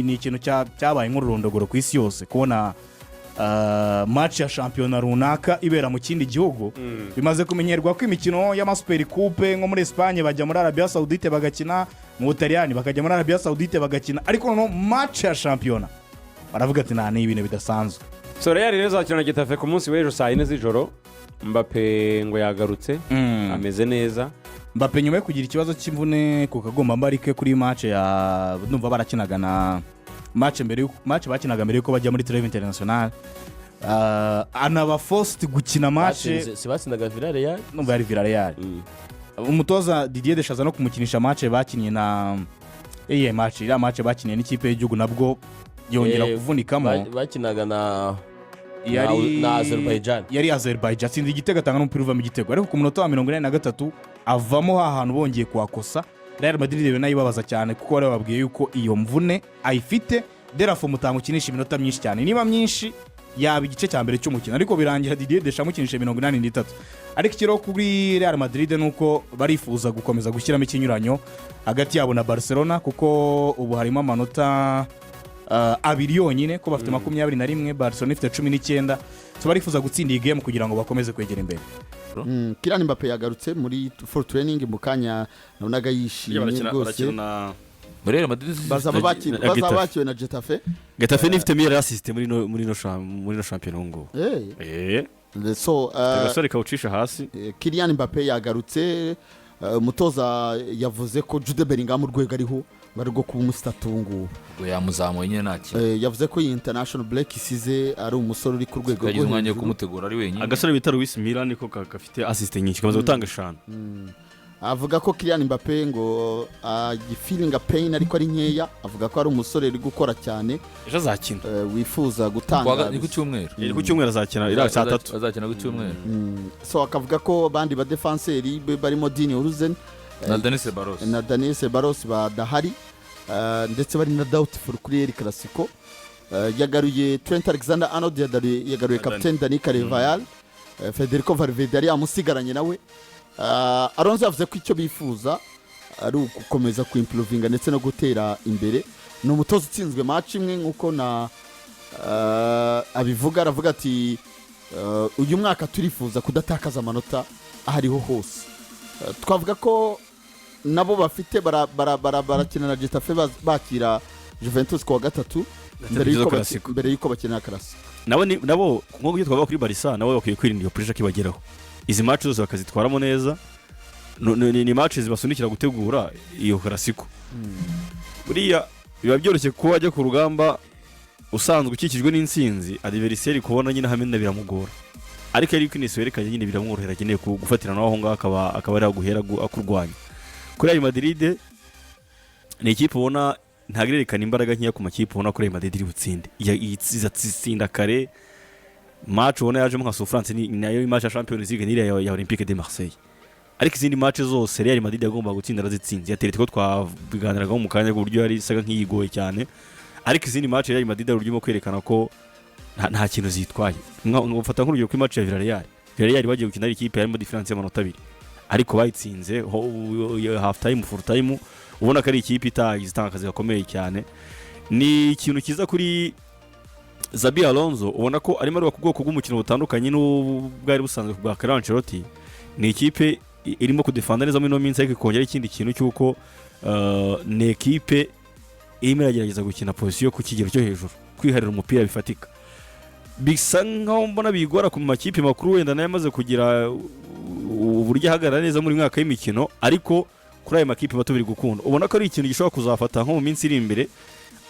Ni ikintu cyabaye nk'ururondogoro ku isi yose kubona match ya shampiyona runaka ibera mu kindi gihugu. Bimaze kumenyerwa ko imikino y'ama super coupe, nko muri Espagne bajya muri Arabia Saoudite bagakina, mu Butaliyani bakajya muri Arabia Saoudite bagakina, ariko noneho match ya shampiyona baravuga ati nta, ni ibintu bidasanzwe. So Real rero izakina na Getafe ku munsi w'ejo saa 4 z'ijoro. Mbappe ngo yagarutse, ameze neza. Mbappe nyuma yo kugira ikibazo cy'imvune ku kagombambari ke kuri match ya, ndumva barakinaga na match mbere y'uko match bakinaga mbere y'uko bajya muri trêve international, anaba forced gukina match. Si batsindaga Villarreal? Numva yari Villarreal. Umutoza Didier Deschamps no kumukinisha match bakinnye na iyihe match, iriya match bakinnye n'ikipe y'igihugu, nabwo yongera kuvunikamo. Bakinaga na Yari na Azerbaijan. Yari Azerbaijan, atsinda igitego, atanga n'umupira uvamo igitego, ariko ku munota wa 43 avamo ha hantu bongeye kuhakosa. Real Madrid rero nayo ibabaza cyane, kuko bari bababwiye yuko iyo mvune ayifite, therefore mutamukinisha iminota myinshi cyane, niba myinshi yaba igice cya mbere cy'umukino, ariko birangira Didier Deschamps amukinisha 83. Ariko ikiriho kuri Real Madrid ni uko barifuza gukomeza gushyiramo ikinyuranyo hagati yabo na Barcelona, kuko ubu harimo amanota 2 yonyine, ko bafite 21, Barcelona ifite 19. So barifuza gutsinda iyi game kugira ngo bakomeze kwegera imbere. Kylian Mbappe yagarutse muri full training mu kanya, nabonaga yishimye barakina rwose. Barakina na Muri Real Madrid. Bazaba na bazaba Getafe. bakiwe na Getafe. Getafe nifite meilleure assist muri no shampiyona ubu ngubu. So agasore kawucisha hasi. Kylian Mbappe yagarutse. Umutoza yavuze ko Jude Bellingham urwego ariho ngo ari rwo kuba umusitatu ubu ngubu. Ubwo yamuzamuye nyine, nta kintu. Yavuze ko iyi international break isize ari umusore uri ku rwego yagize rwo umwanya wo hejuru. kumutegura ari wenyine. Agasore bita Luis Milla niko gafite assist nyinshi, kamaze gutanga eshanu. Avuga ko Kylian Mbappe ngo agifeelinga pain ariko ari nkeya. Avuga ko ari umusore uri gukora cyane, Ejo azakina. Wifuza gutanga. Ni ku cyumweru. Ku cyumweru azakina iriya saa 3. Azakina ku cyumweru. So akavuga ko abandi badefanseri be barimo Dean Huijsen na Dani Ceballos. Na Daniel Ceballos badahari, ndetse bari na doubtful kuri El Clasico. Yagaruye Trent Alexander Arnold, yagaruye Na kapiteni Dani Carvajal, Federico Valverde yari yamusigaranye nawe. Alonso yavuze ko icyo bifuza ari ugukomeza kuimprovinga ndetse no gutera imbere. Ni umutoza utsinzwe match imwe nk'uko na abivuga. Aravuga ati uyu mwaka turifuza kudatakaza amanota aho ariho hose. Twavuga ko nabo bafite barakina na Getafe, bakira Juventus ku wa gatatu mbere Byiza yuko Clasico. mbere yuko bakina Clasico. Nabo nabo nk'uko twavuga kuri Barca, nabo bakwiye kwirinda iyo pressure kibageraho, izi match zose bakazitwaramo neza. Ni match zibasunikira gutegura iyo Clasico. Buriya biba byoroshye kuba wajya ku rugamba usanzwe ukikijwe n'intsinzi, adversaire kubona nyine hamwe biramugora, ariko iyo Weakness werekanye nyine biramworohera, akeneye gufatira nawe aho ngaho akaba ari aguhera akurwanya. Kuri Real Madrid, ni ikipe ubona ntabwo irerekana imbaraga nkeya ku makipe, ubona ko Real Madrid iri butsinde. Izatsinda kare. Match ubona yajemo nka souffrance ni nayo match ya Champions League n'iriya ya Olympique de Marseille, ariko izindi match zose Real Madrid yagombaga gutsinda arazitsinze. Ya Atletico twabiganiragaho mu kanya ku buryo yari isaga nk'iyigoye cyane, ariko izindi match Real Madrid hari uburyo bwo kwerekana ko nta kintu zitwaye. Ufata nk'urugero kuri match ya Villarreal. Villarreal bagiye gukina ari ikipe yarimo différence y'amanota 2, ariko bayitsinze half time, full time, ubona ko ari ikipe itagize itanga akazi gakomeye cyane. Ni ikintu cyiza kuri Xabi Alonso, ubona ko arimo arubaka ubwoko bw'umukino butandukanye n'ubwari busanzwe bwa Carlo Ancelotti. Ni ikipe irimo kudefanda neza muri ino minsi, ariko ikongera ikindi kintu cy'uko ni ekipe irimo iragerageza gukina position ku kigero cyo hejuru, kwiharira umupira bifatika. Bisa nkaho mbona bigora ku makipe makuru wenda nayo amaze kugira uburyo ahagarara neza muri mwaka w'imikino, ariko kuri ayo makipe mato biri gukunda. Ubona ko ari ikintu gishobora kuzafata nko mu minsi iri imbere,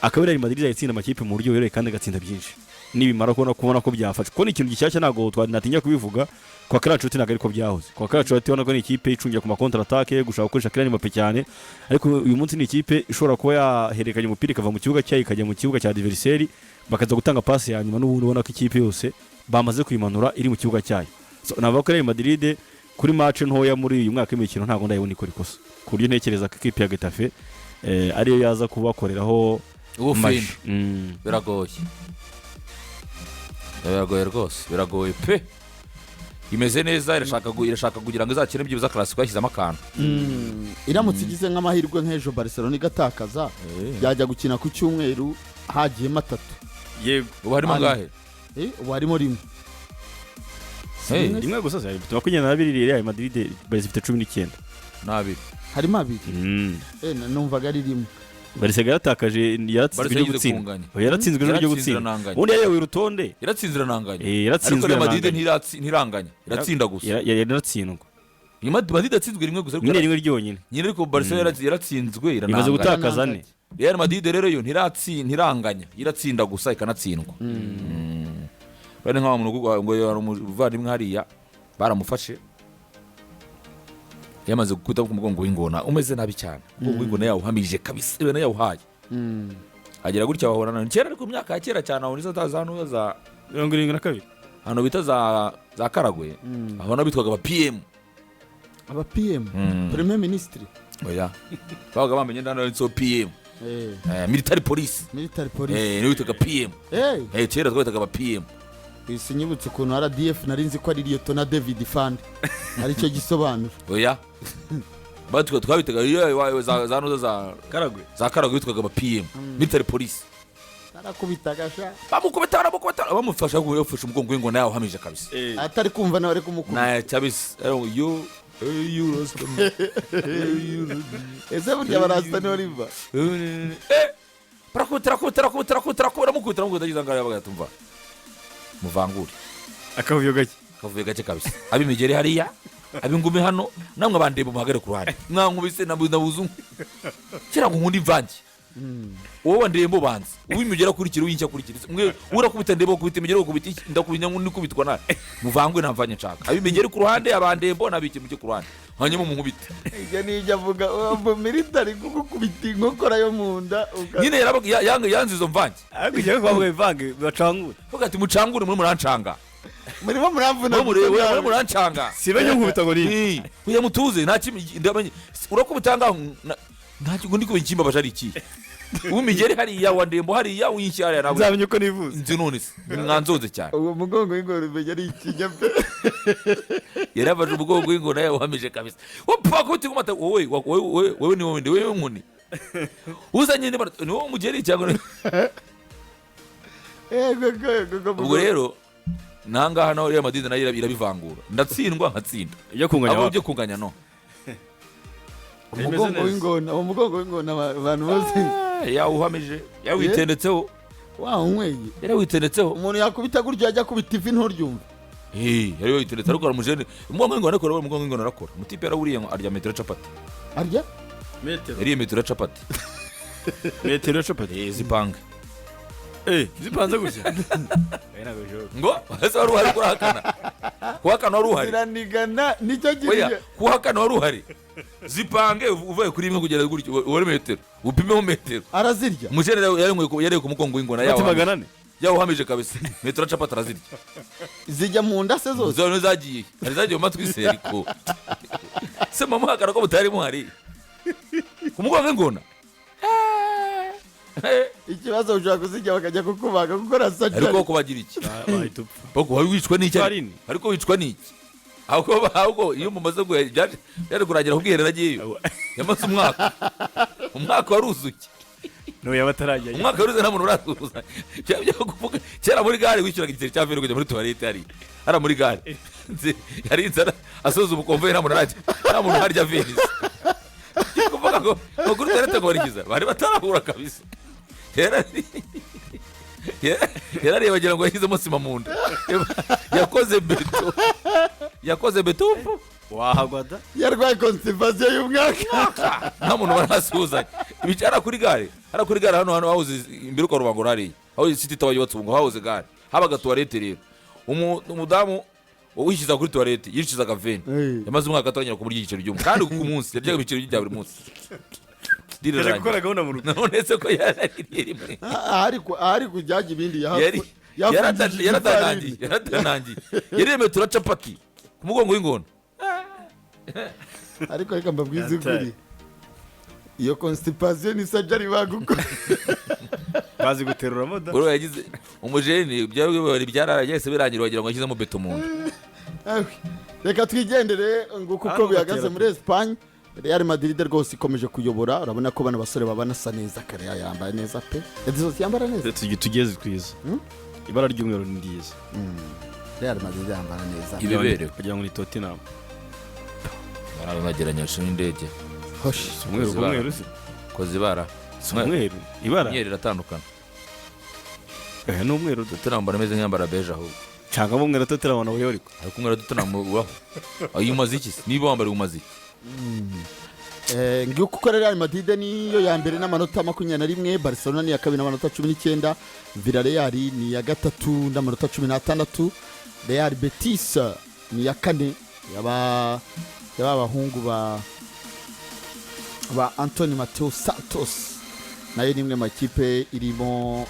akaba Real Madrid yatsinda amakipe mu buryo bworoshye kandi agatsinda byinshi nibimara kubona ko byafashe, kuko ni ikintu gishyashya, ntabwo natinya kubivuga. Kwa Carlo Ancelotti ntabwo ariko byahoze. Kwa Carlo Ancelotti ubona ko ni ikipe icungira ku ma contre attaque, gushaka gukoresha Kylian Mbappe cyane, ariko uyu munsi ni ikipe ishobora kuba yahererekanya umupira ikava mu kibuga cyayo ikajya mu kibuga cya adversaire, bakaza gutanga pasi ya nyuma, n'ubundi ubona ko ikipe yose bamaze kuyimanura iri mu kibuga cyayo. So, navuga ko Real Madrid kuri match ntoya muri uyu mwaka w'imikino ntabwo ndayibona ikora ikosa, ku buryo ntekereza ko ikipe ya Getafe ariyo yaza kubakoreraho ubufinda. match. Biragoye, biragoye rwose, biragoye pe. Imeze neza, irashaka kugira ngo izakine byibuze Clasico yashyizemo akantu. Iramutse igize nk'amahirwe nk'ejo Barcelona igatakaza, yajya gukina ku cyumweru hagiyemo atatu. Yego. Ubu harimo Ane. angahe? Ubu harimo rimwe. Hey, Rimwe. Rimwe gusa se, ifite 22, Real Madrid Barca ifite 19. N'abiri. Harimo abiri. Numvaga ari rimwe. Barca yaratakaje, yaratsinzwe Barca ryo yize gutsinda. kunganya. Oya, yaratsinzwe ryo Yaratsinze, gutsinda. irananganya. Ubundi yayoboye urutonde. Yaratsinze, irananganya. Eh, yaratsinzwe, Ariko Real Madrid irananganya. ntiranganya, iratsinda gusa. Yaratsindwa. Nyuma Madrid yatsinzwe rimwe gusa, ariko Nyine rimwe ryonyine. Nyine ariko Barca yaratsinzwe, Imaze irananganya. gutakaza ane. Real Madrid rero yo ntiranganya, iratsinda gusa ikanatsindwa. Bari nka wa muntu ngo yari umuvandimwe hariya baramufashe yamaze gukubita ku mugongo w'ingona umeze nabi cyane, umugongo w'ingona yawuhamije kabisa, ibintu yawuhaye. Agira gutya bahura na kera, ariko mu myaka ya kera cyane, aho nizo za za za 72. Ahantu bita za Karagwe, aho nabo bitwaga aba PM. Aba PM? Premier ministre? Oya, babaga bamenye ndana yanditseho PM. Military police. Military police. Niyo bitaga PM. Kera twitaga aba PM. Isi nyibutse ukuntu RDF nari nzi ko ari Lieutenant David Fand, aricyo gisobanuro. Oya, batwa twabitaga iyo za nuza za Karagwe. Za Karagwe bitwaga aba PM, military police. Arakubitaga sha. Bamukubita, baramukubita, bamufasha bafashe umugongo w'ingona yawuhamije kabisa. Atari kumva nawe ari kumukubita. Na cyabisi yo yo. Ese burya barasta niho riva? Barakubita, barakubita, barakubita, barakubita, barakubita, baramukubita, baramukubita, ageze ahangaha bagatumva muvangure. Akavuyo gake. Kavuye gake kabisa, ab'imigeri hariya, ab'ingumi hano, namwe abandeba muhagare ku ruhande. Mwankubise nabuze umwe kera ngo nkunda imvange. Wowe ndembo banza uw'imigeri akurikira, uw'inshya akurikira, mwe urakubita ndembo, ukubita imigeri, ukubita iki, ndakubita nikubitwa nawe. Muvangwe, nta mvange nshaka. Ab'imigeri ku ruhande, abandembo n'abiki mujye ku ruhande, hanyuma munkubite. Ibyo nibyo avuga uwo military kugukubita inkokora yo mu nda Nyine yanze izo mvange. Ariko ujya kubavuga imvange bacangure. Vuga ati mucangure, muri murancanga. Murimo muramvuna. Muri muri murancanga. Sibenye nkubita ngo ni Eh, kugira mutuze nta kimi ndamenye urakubita ngaho nta kintu ndi kubintu kimbabaje ari iki, uw'imigeri hariya, wa ndembo hariya, uw'inshyi hariya nawe. Nzamenye uko nivuze. Nzi none se mwanzonze cyane. Uwo mugongo w'ingona umenya ari ikinya pe. Yarafashe umugongo w'ingona yawuhamije kabisa, wapfa kubita ingoma wowe wowe wowe wowe ni wowe ndi wowe nkuni uzanye ni wowe mugeri cyangwa Yego yego yego. Ubwo rero nangaha naho Real Madrid nayo irabivangura, ndatsindwa nkatsinda. Ijya kunganya abo wapi? byo kunganya no. Umugongo w'ingona, uwo mugongo w'ingona abantu bose Yawuhamije, yawitendetseho. Wawunyweye. Yarawitendetseho. Umuntu yakubita gutya yajya kubita ivi nturyumve. Eh, yari yawitendetse, ariko aramujene umugongo w'ingona arakora, umugongo w'ingona arakora. Umutipe yarawuriye ngo arya metero capati. Arya? Metero. Yariye metero capati. Metero ya capati. Eh, zipange. Zipanze gutya. Ngo ese wari uhari kurahakana, kuhakana wari uhari? Ziranigana nicyo Oya. gihe. Kuhakana wari uhari? Zipange uvuye kuri imwe kugera gutya ubare metero, upimeho metero. Arazirya. Umujene yariye ku mugongo w'ingona Ati yawuhamije. 400. Yawuhamije kabisa, metero capati arazirya. Zijya mu nda se zose? Zone zagiye, hari zagiye mu matwi se, ariko se mama hakana ko mutari muhari ku mugongo w'ingona. Ikibazo ushobora kuzirya bakajya kukubaga gukora Ariko sajari. kubagira iki? Wahita upfa. Bako wicwa n'iki? Ifarini. Ariko wicwa n'iki? Ahubwo iyo mumaze byaje kurangira ku bwiherero agiyeyo yamaze umwaka, umwaka waruzuye. No yaba atarajyayo. Umwaka waruzuye nta muntu urasuhuza. Byaba kuvuga kera muri gare wishyuraga igiceri cya veni kujya muri tuwarete hariya muri gare. Hari inzara asoza ubukombe, nta muntu arajya, nta muntu uharya veni. Ngiye kuvuga ngo kuri tuwarete ngo barigiza bari batarahura kabisa. Yarareba agira ngo yashyizemo sima mu nda, yakoze beto, yakoze beto upfu. Wahagwa da. Yarwaye constipation y'umwaka. Nta muntu barasuhuzanya ibice hariya kuri gare, hariya kuri gare hano hahoze imbere kwa Rubango hariya aho City Tower yubatse ubu ngo hahoze gare, habaga tuwarete. Rero umudamu wishyiza kuri tuwarete yishyuzaga veni. Yamaze umwaka atangira kumurya igiceri cy'umwe kandi ku munsi yaryaga ibiceri bya buri munsi. Yaje Rirarangira. gukora gahunda mu rugo. None se ko yarariye rimwe? Ahari kujyaga ibindi Yari yafungishije yaratanangiye. ifarini. Yaratanangiye, yaremeye turacapati ku mugongo w'ingona. Ariko reka mbabwize ukuri, iyo constipation ni sajari bagukora. Bazi guteruramo da. Bro yagize umujeni byari byararaye, yahise birangira wagira ngo yashyizemo beto mu nda. Ewe, reka twigendere nguko uko Hano bihagaze batera muri Espagne. Real Madrid rwose ikomeje kuyobora. Urabona ko bano basore baba banasa neza. Kare yambaye neza pe, Edison yambara neza. Tugeze twiza. Ibara ry'umweru ni ryiza. Real Madrid yambara neza. Ibiberewe. Kugira ngo ni Tottenham. Barabageranyije n'indege. Hoshi. Si umweru? Zibara. Umweru se? Koza ibara. Si umweru ibara? Imyeru iratandukana. Eh, ni umweru da. Tottenham mbona ameze nk'iyambara beje ahubwo. Cyangwa umweru Tottenham nawe ariko. Ariko umweru wa Tottenham ubaho? Ayo umaze iki se? Niba wambara umaze iki? Nguko uko Real Madrid niyo ya mbere n'amanota 21, Barcelona ni iya kabiri n'amanota 19, Villarreal ni iya gatatu n'amanota 16, Real Betis ni iya kane yaba abahungu ba Anthony Mateo Santos, nayo ni imwe mu makipe irimo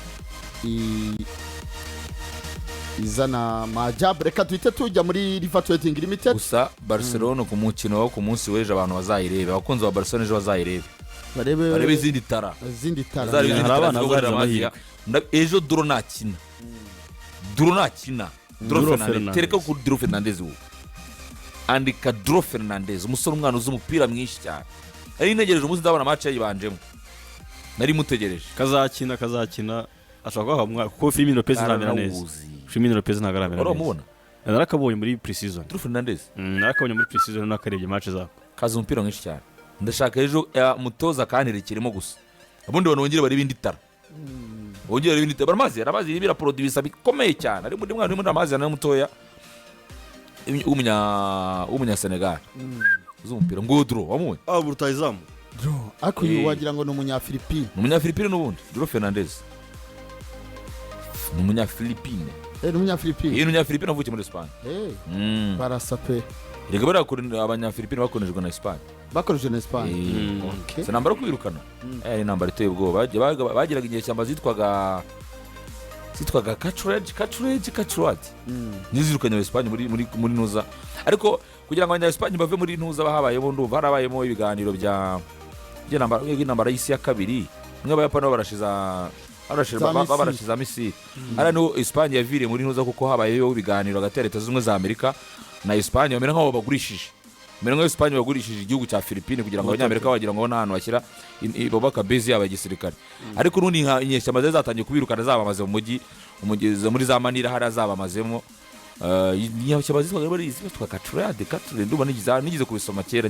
izana majabu. Reka duhite tujya muri River Trading Limited. Gusa Barcelona ku mukino wo ku munsi w'ejo, abantu bazayirebe, abakunzi ba Barcelona ejo bazayirebe. Barebe. Barebe izindi tara. Izindi tara. Bazarebe izindi Hari tara abana zigaburira bazagira amazi. amahirwe. Ejo Duro nakina, Duro nakina, Duro Duro Fernandez. Fernandez. Tereka kuri Duro Fernandez, ubu andika Duro Fernandez, umusore, umwana uzi umupira mwinshi cyane. Nari ntegereje umunsi ndabona match yayibanjemo, nari mutegereje. Kazakina ashobora kuba umwaka kuko Firmino Lopez ntamera neza. Arawuzi. Firmino Lopez ntabwo aramera Wari neza. wamubona? Narakabonye muri pre-season. Duro Fernandez. Narakabonye muri pre-season, nakarebye match zako. Kazi umupira mwinshi cyane. Ndashaka ejo umutoza akanterekeremo gusa, ubundi abantu bongere barebe indi tara, bongere barebe indi tara. Baramazi aramazi irimo iraporodibisa bikomeye cyane. Ari muri mwana uri muri amazi nawe mutoya w'umunya Senegal uzi umupira ngo Duro wamubonye? Ah, rutahizamu. Ariko uyu Eh. wagira ngo ni Umunyafilipine. Ni Umunyafilipine n'ubundi. Duro Fernandez ni Umunyafilipine. Ni Umunyafilipine. Iyi ni Umunyafilipine avukiye muri Espagne. Barasa pe. Reka bariya Abanyafilipine bakoronijwe na Espagne. Bakoresheje na Espagne. Okay. Si intambara yo kwirukana, ni intambara iteye ubwoba. Bagiraga inyeshyamba zitwaga kacureji nizo zirukanye Abanyesipanye muri ntuza. Ariko kugira ngo Abanyesipanye bave muri ntuza habayemo, ndumva harabayemo ibiganiro by'intambara y'isi ya kabiri. Mwe Abayapani bo barashiza Za misile. Barashiza misile. Hariya niho Esipanye yaviriye muri ntuza, kuko habayeho ibiganiro hagati ya Leta Zunze Ubumwe za Amerika na Esipanye, bamera nk'aho bagurishije, bamera nk'aho Esipanye bagurishije igihugu cya Filipine kugira ngo Abanyamerika bagira ngo babone ahantu bashyira bubaka base yabo ya gisirikare. Ariko urundi nka inyeshyamba zari zatangiye kubirukana, zabamaze mu mujyi muri za Manila hariya zabamazemo. Inyeshyamba zitwaga bari zitwa Katurade, ndumva nigeze kubisoma kera.